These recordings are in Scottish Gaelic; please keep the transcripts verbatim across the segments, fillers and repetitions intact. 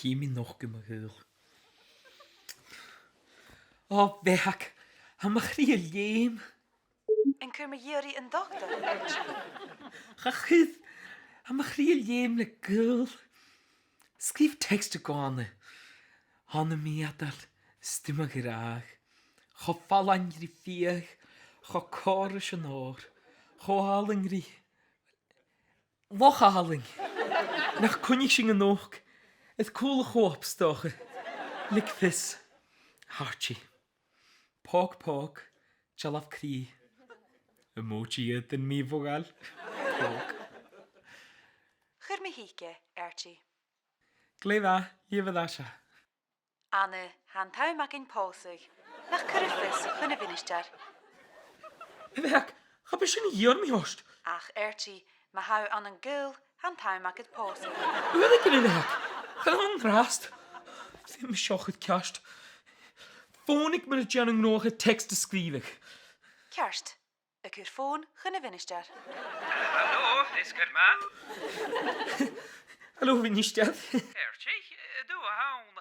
Gheibh mi an uchd, a ghaoil. Ò, a Bheathag, tha mo chridhe a' leum. An cuir mi dh'iarraidh an dotair? Cha chuir, tha mo chridhe a' leum le gaol. Sgrìobh teacsa gu h-àraidh. Tha na miadail, 's tu mo ghràdh. Cho fallain ri fiadh, cho còir ris an òr, cho àlainn ri Loch Àlainn. Nach coinnich sinn a-nochd? Is cùl a' chò-ops, 's dòcha. Leig fios. Archie. Pòg, pòg. Dealbh cridhe. Emoji iad an mì-mhodhail. Pòg. Chuir mi thuige, Archie. Glè mhath, leugh air ais e. Anna, tha an t-àm againn pòsadh. Nach cuir fios chun a' mhinisteir? A Bheathag, cha b' e sin a dh'iarr mi ort. Ach, Archie, ma tha thu ann an gaol, tha an t-àm agad pòsadh. Uaireigin, a Bheathag, chan ann an-dràsta. Feumaidh mi seo a chur ceart. Fònaidh mi nuair a dèan an gnothach teacsa a sgrìobhadh. Ceart. A' cur fòn chun a' mhinisteir. Halò, is gur math. Halò, a mhinisteir. Archie, eh, dè tha ann?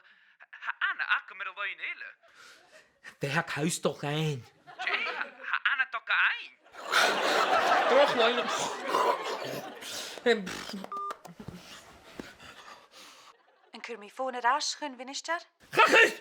Tha Anna agam air an loidhne eile. Bheathag, tha thusa a' dol fhèin. Dè? Tha, tha Anna a' dol fhèin? Droch loidhne. Em, An cuir mi fòn air ais chun a' mhinisteir? Cha chuir!